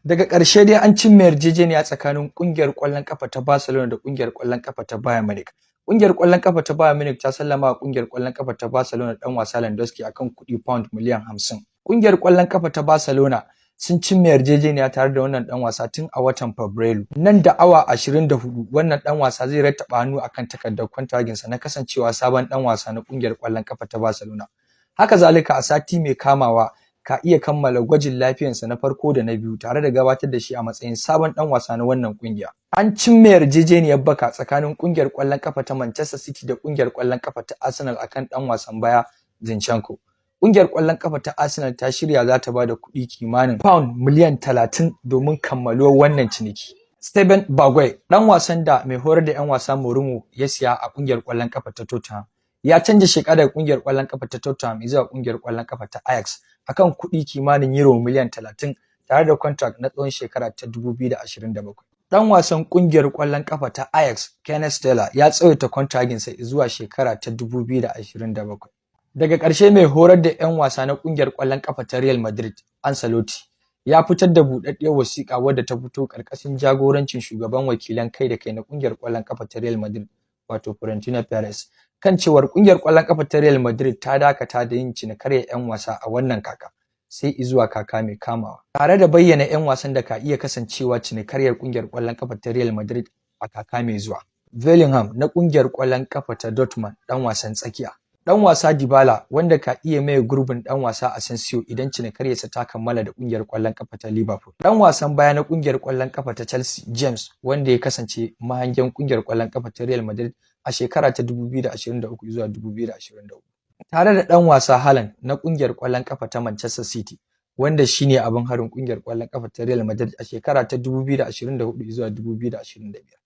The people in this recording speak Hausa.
Daga ƙarshe dai, an cimma yarjejeniya tsakanin ƙungiyar ƙwallon ƙafa ta Barcelona da ƙungiyar ƙwallon ƙafa ta Bayern Munich. Ƙungiyar ƙwallon ƙafa ta Bayern Munich ta sallama wa ƙungiyar ƙwallon ƙafa ta Barcelona ɗan wasa Lewandowski akan kuɗi pound miliyan 50. Ƙungiyar ƙwallon ƙafa ta Barcelona sun cimma yarjejeniya tare da wannan ɗan wasa tun a watan Fabrairu. Nan da awa 24, wannan ɗan wasa zai rattaba hannu akan takardar kwantaraginsa na kasancewa sabon ɗan wasa na ƙungiyar ƙwallon ƙafa ta Barcelona. Haka zalika, a sati mai kamawa ka iya kammala gwajin lafiyarsa na farko da na biyu, tare da gabatar da shi a matsayin sabon ɗan wasa na wannan ƙungiya. An cimma yarjejeniyar baka tsakanin ƙungiyar ƙwallon ƙafa ta Manchester City da ƙungiyar ƙwallon ƙafa ta Arsenal akan ɗan wasan baya Zinchenko. Ƙungiyar ƙwallon ƙafa ta Arsenal ta shirya za ta ba da kuɗi kimanin pound miliyan 30 domin kammaluwar wannan ciniki. Steven Bergwijn, ɗan wasan da mai horar da 'yan wasa Mourinho ya siya a ƙungiyar ƙwallon ƙafa ta Tottenham, ya canja sheka daga ƙungiyar ƙwallon ƙafa ta Tottenham zuwa ƙungiyar ƙwallon ƙafa ta Ajax akan kuɗi kimanin euro miliyan 30, tare da contract na tsawon shekara ta 2027. Ɗan wasan ƙungiyar ƙwallon ƙafa ta Ajax, Kenneth Taylor, ya tsawaita kwantaraginsa zuwa shekara ta 2027. Daga ƙarshe, mai horar da 'yan wasa na ƙungiyar ƙwallon ƙafa ta Real Madrid, Ancelotti, ya fitar da buɗaɗɗiyar wasiƙa wadda ta fito ƙarƙashin jagorancin shugaban wakilan kai da kai na ƙungiyar ƙwallon ƙafa ta Real Madrid, wato Florentino Perez, kan cewar ƙungiyar ƙwallon ƙafa ta Real Madrid ta dakata da yin cinikayyar 'yan wasa a wannan kaka sai izuwa kaka mai kamawa, tare da bayyana 'yan wasan da ka iya kasancewa cinikayyar ƙungiyar ƙwallon ƙafa ta Real Madrid a kaka mai zuwa. Bellingham na ƙungiyar ƙwallon ƙafa ta Dortmund, ɗan wasan tsakiya. Ɗan wasa Dybala, wanda ka iya maye gurbin ɗan wasa Asensio idan cinikayyarsa ta kammala da ƙungiyar ƙwallon ƙafa ta Liverpool. Ɗan wasan baya na ƙungiyar ƙwallon ƙafa ta Chelsea, James, wanda ya kasance mahangen ƙungiyar ƙwallon ƙafa ta Real Madrid a shekara ta 2023 zuwa 2024. Tare da ɗan wasa Haaland na ƙungiyar ƙwallon ƙafa ta Manchester City, wanda shine abin harin ƙungiyar ƙwallon ƙafa ta Real Madrid a shekara ta 2024 zuwa 2025.